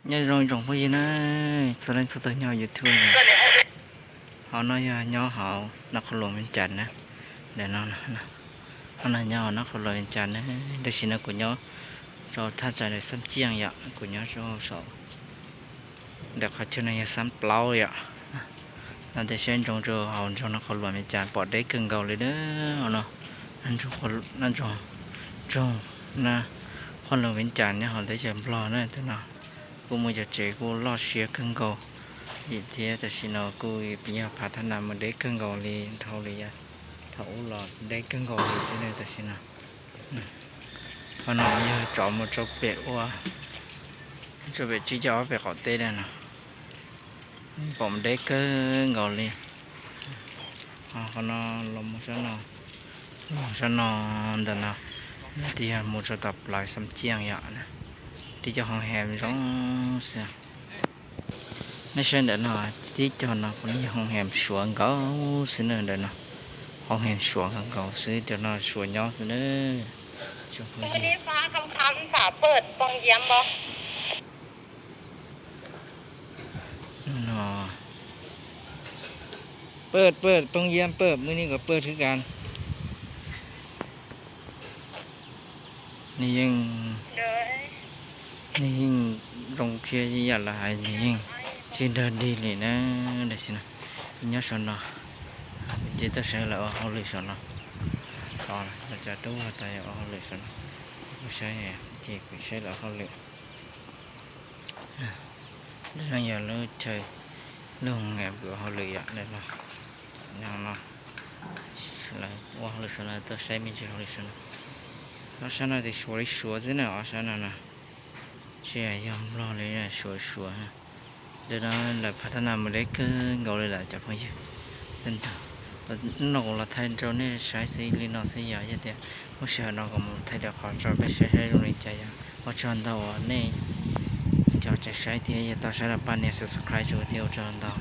Nyob zoo tsoom phooj ywg na, txhua leej txhua tus nyob YouTube na. Hauv no yog nyob hauv Naj Qhoos Luam Vees Cas na. Ntawm no, no nyob hauv Naj Qhoos Luam Vees Cas na. Tam sim no kuv nyob rau thaj tsam ntawm Xab Ciaj yom, kuv nyob rau saum ntawm qhov chaw no yog Xab Plaub yom. No tej saib ntsoov rau hauv nroog Naj Qhoos Luam Vees Cas pom deb kawg nkaus li na. Hauv no, nroog, nroog Naj Qhoos Luam Vees Cas nyob hauv teb chaws Nplog na. Tus no kuj muaj cov tsev kuj loj siab kawg nkaus li thiab. Tam sim no kuj yog phav thab nas mus deb kawg nkaus li dhau li yav thaum ub los deb kawg nkaus li thiab tam sim no. Qhov no yog tsom mus rau pem ua, rau pem tsib caug ob pem qaum teb na no. Pom deb kawg nkaus li. Qhov no los mus sab no, los sab no ntawm no, no tias mus rau tom plawv Xab Ciaj yom. Tib cov hoo heem zoo xwb. Nej saib ntawm no, tib cov no puav leej yog hoo heem Suav nkaus xwb na ntawm no. Hoo heem Suav nkaus xwb, cov no Suav nyob xwb na. Pawj, pawj, poob yam pawj, muaj ib niag kom pawj xwb kas. Nws yeej, nws yeej zoo thiab ib yam li hais nws yeej tsis nrog dig li na. Tam sim no nyob saum no, ces tuaj saib lawv ua hauj lwm saum no. Cov tub tas ua hauj lwm saum no, kuv saib, ces kuv saib lawv hauj lwm. Lub no yog lub chaw, lub hoo heem kuv ua hauj lwm yom, no, lawv ua hauj lwm saum no, tuaj saib me ntsis hauj lwm saum no. Ob sab no ces Suav li Suav xwb na, ob sab no na. Tsis yog Nplog li, Suav Suav. Ntawm no lawv phav thab nas mus deb kawg nkaus li lawm cov phooj ywg. Ntawm no kuv los thaij rau nej saib xwb li no xwb, yog yog tias muaj sij hawm no kuv mus thaij lwm qhov rau peb saib saib zoo li cas. Yog ua tsaug ntau uas nej cov tseem saib thiab yog tau saib los pab nias subscribe rau thiab, ua tsaug ntau.